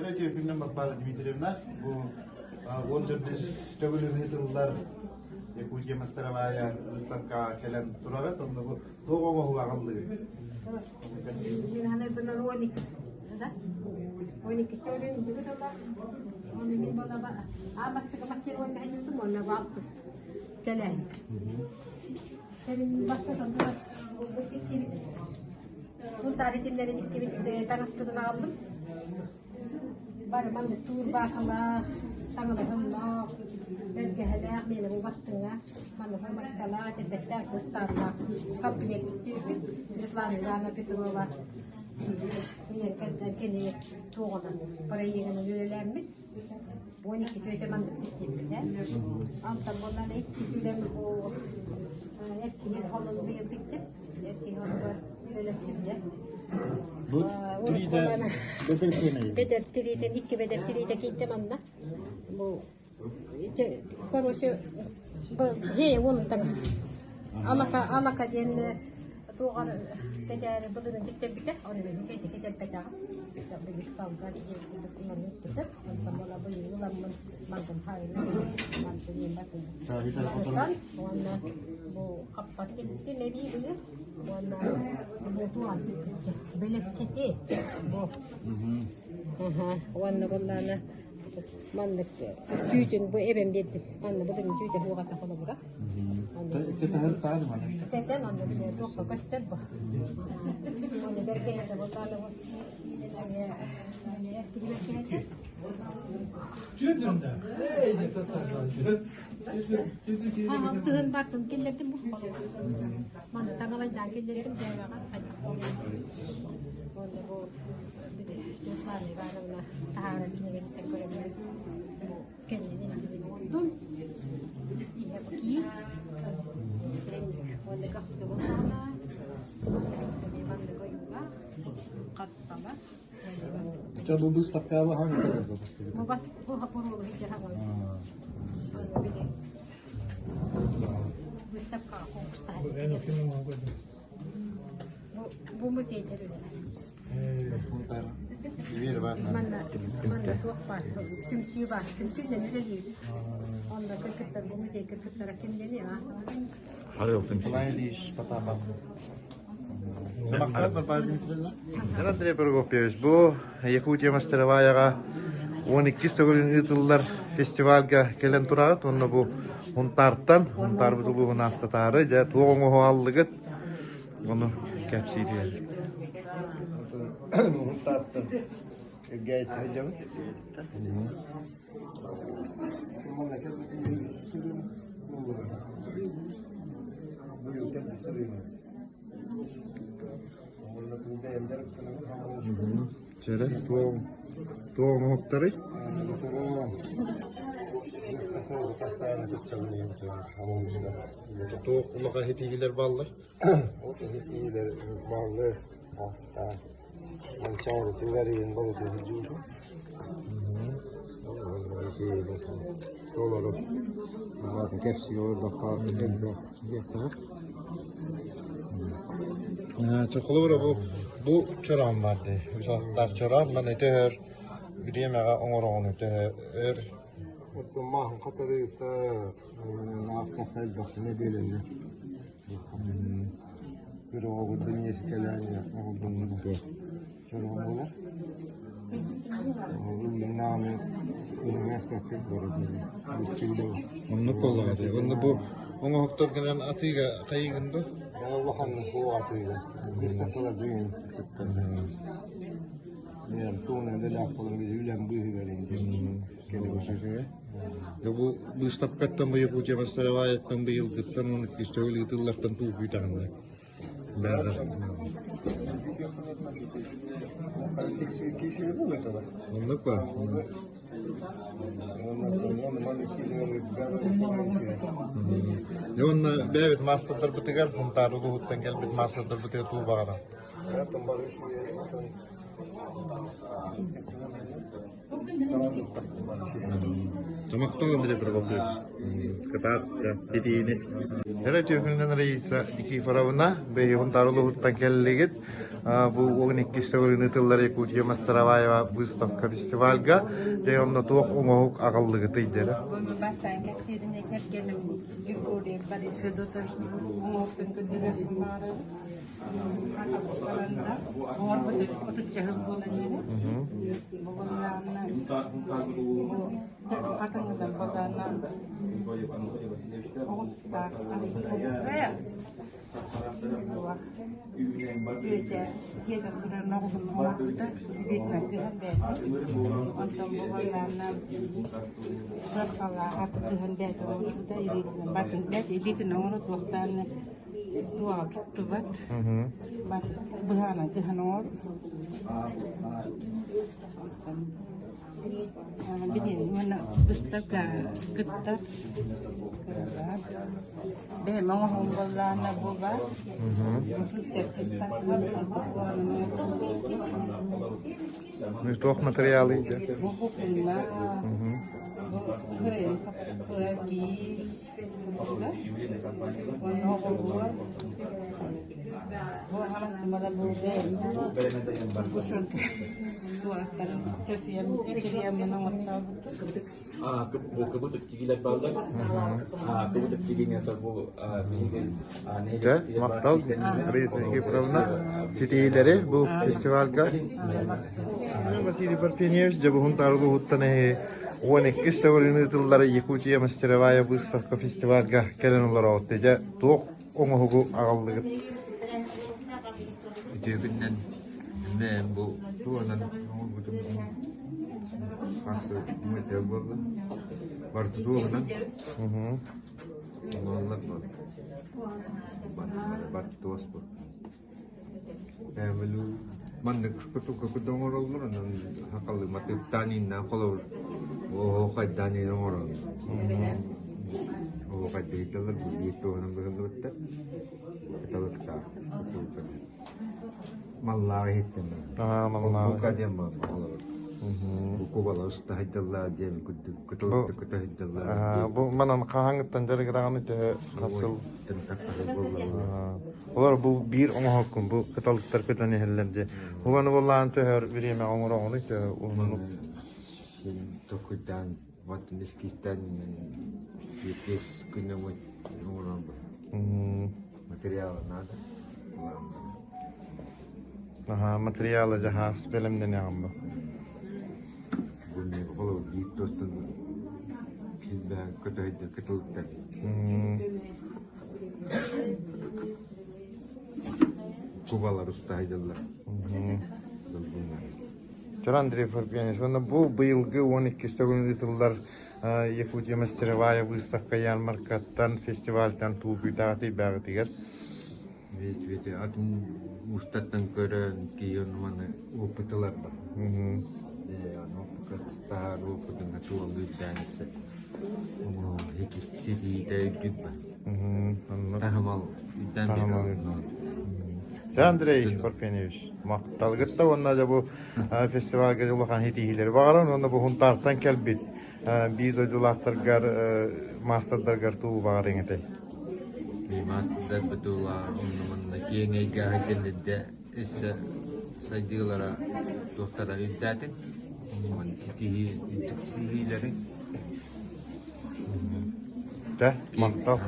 Эрэ үтүө Варвара Дмитриевна, бу 14 төгүл ыытыллар Якутия мастеровая выставкаҕа кэлэн тураҕыт, онно бу туох оҥоһугу аҕаллыгыт? Мин саныырбынан 12 да? 12 төгүлүн ыытыллар. Оны мин болаба аан бастакы мастеровойга сылдьыбытым, уонна бу алтыс кэлээһин. Сэрин бастатан турар булбут тиктибит. Мунтаар итимнэрин иктибит таҥаспытын аҕаллым. Бары маннык туурбаахылаах, таҥалаһыннаах, бэргэһэлээх, миэнэ бу бастыҥа, маннык ромашкалаах, этэрбэстээх, сыстааннаах комплект иктибиппит. Светлана Ивановна Петрова миэнэ кини туоҕунан проегынан үлэлээммит. 12 түөтэ маннык тиктибитэ. Антон буоллаҕына иккис үлэм бу эр киһи холун быйыл тиктим. Эр киһи онугар үлэлэстим дьэ. Бу тириитэ бэдэр киэнэ. Бэдэр тириитэ, икки бэдэр тириитэ кийтэ манна. Бу короче, хей уолун таҥа. Алака, алака диэн туоҕар кэтээри былырын тиктэрбитэ, ону мин кэти кэтэрбэтэҕим. Билик салга диэн курдук ылан ыыппытым. Онтон буола быйыл ыламмын мантан хаайынан мантан диэн бардым. Уонна бу хаппат кэлбитим эбии быйыл. Уонна бу туоҕан тикпитим. Бэлэпчити бу. Уонна буоллаана маннык түүтүн бу эбэм биэрдим. Манна былырын түүтэ суоҕата холобура. Тэтэн онно бile туохха көстөр бу. Оны бэргэһэтэ буоллаана бу эмиэ эмиэ тигибэччээтэ. Алтыһын бартын киллэрдим бу. Маны таҥалайдаан киллэрдим дьээбэҕэ хайдах буолуон. Уонна бу Светлана Ивановна таһаарар кинигэтиттэн көрөммүн бу кэннинин оҥордум. Иһэ бу киис. Уонна көхсө буоллаҕына эмиэ маннык ойуулаах харысхала. Чэ бу быыстапкаҕа хаһан Бу бас бу хапуруолу сылдьар били выставкаҕа конкурстаһар. Бу бу музейдар үлэлэр. Манна манна туох баар түмсүү баар түмсүүнэн үлэлиибит. Онно кыргыттар бу музей кыргыттара кимнэни а? Харыл түмсүү. Николай Ильич Потапов. Андрей Прокопьевич, бу Якутия мастероваяҕа 12 төгүлүн ыытыллар фестивальга кэлэн тураҕыт. Онно бу Хунтаартан, Хунтаарбыт улууһун ааттатаары, дьэ туох оҥоһу аллыгыт? Ону кэпсиир Тааттан Элгээйиттэн сылдьабыт. Манна кэлбитим сырыым буоллаҕа. Быйыл кэлбит сырыым эбит. Уонна бэйэм дьарыктанабын. Чэрэ, туох туох оҥоһуктарый? Туох улахан ситиһиилэр бааллар? Ол ситиһиилэр бааллар бастаан Манчаарытыгар иһин балыты сылдьыбытым. Толору баатын кэпсии олордоххо элбэх диэххэ Холобура бу бу чороон баар дии. Үс чороон маны төһөр бириэмэҕэ оҥороҕун төһө өр Оттон maaһын хатарыыта наахтахха элбэхтэнэ биэрэллэр. Бір оҕобутун иэскэлээн оҕолдоннорго чороон буолар. Ыллыҥнааны ылыҥаспаппыт бары диэн Оннук буоллаҕа дии. Онно бу оҥоһуктаргынан атыыга хайыгын дуо? Улахан суох атыыга. Выставкалар бүгүн кыттар. Мен тугунан үлэлээх буолан үлэм быыһыгар Кэлэ Дьэ бу быыстапкаттан бу Якутия мастероваяттан быйылгыттан уонна иккис төгүл ыытыллартан туох күүтэҕин бээҕэр Оннук ба? Дьэ уонна бэйэбит маастардарбытыгар Хунтаар улууһуттан кэлбит маастардарбытыгар тугу баҕаран? Тамактал Андрей Прокопьевич. Кытаат итиини. Эрэ түөкүнүнэн Раиса Никифоровна бэйиһун тарулуһуттан кэллигит. Бу уон иккис төгүлүн ыытыллар Якутия Мастероваева выставка фестивальга дьэ онно туох оҥоһук аҕаллыгытый диэн. Бастаан кэпсииринэ кэргэним Григорий Борис Федотович оҥоһуктун көрдөрүөхпүн баҕарабын. Оҥорбут отучча буолан иһэр. Бугуннаанна хатыҥыдан болаана оҕустаах Түөтэ дьиэтэ турар оҕуһун оҥорбута, илиитинэн кыһан бэйэтэ. Онтон бугуннаанна сыарҕалаах аты кыһан бэйэтэ оҥорбута, илиитинэн батын бэйэтэ илиитинэн оҥорор туохтаан туоҕа туттубат. Быһаанан кыһан оҥор. Билигин уонна быыстапка кыттар кыралаан. Бэйэм оҥоһуум буоллаҕына бу баар. Туох материалый дьэ? Бу кукунна, бу кырайын киис, Бу кыбытык тигилэр бааллар. Кыбытык тигиниата бу биһиги Дьэ, махтал Раиса Никифоровна ситиһиилэри бу фестивальга. Василий Парфеньевич дьэ Таарылууһуттан эһи 12 төгүлүн ыытыллар Якутия мастеровая выставка фестивальга кэлэн олороҕут. Дьэ, туох оҥоһугу аҕаллыгыт? Үтүөкүннэн эмиэ бу туонан оҥорбутум хас мэтэ буолла. Барыта туоһунан. Оҥоһуллар Барыта туос бу. Маннык кутукка курдук оҥороллор, онон сахалыы матыыптаан ииннээн холобур оһуохайдаан иин оҥороллор. Оһуохайдыһыйдаллар бу биир туоһунан быһыллыбыттар. Кыталыктаах кутулка. Маллаах иһиттэн маллаах. Бука диэн холобур. Бу кубала уста сылдьаллар диэн курдук кыталыкта көтө сылдьаллар. Бу манан хаһааҥҥыттан дьарыгыраҕыный төһө хас сыл? Олор бу биир оҥоһуккун бу кыталыктар көтөн иһэллэр дии. Уганы буоллаан төһөр бириэмэ оҥороҕунуй төһө уһуннук? Токуйдаан вот эскизтэн биэс күн оҥорон материала надо. Аха, материала дьаһаас бэлэмнэнэҕин бу. Бу холобур биир туостан көтөһүйдэр кытылыктар. Кубалар устаһыйдыллар. Чор Андрей Фарпьянович, уонна бу быйылгы 12 төгүл ыытыллар Якутия мастеровая выставка ярмаркаттан, фестивальтан туупуйдаҕытый бэҕитигэр? Ведь ведь атын устаттан көрөн киһи маны опыт ыларбат. Опыт опытын туолу үрдээн ситиитэ үрдүк ба. Таһымал үрдээн Дьэ, Андрей Парфеньевич, махталгытта уонна дьэ бу фестивальга улахан ситиһиилэри баҕаран уонна бу Хунтаартан кэлбит биир дойдулаахтаргар маастардаргар туу баҕарыҥ этэй? Маастардар бытыыла онно манна киэҥ эйгэ аһыйдын өссө сайдыылара туохтара үрдээтин уонна ситиһии үрдүк ситиһиилэри Дьэ, махтал.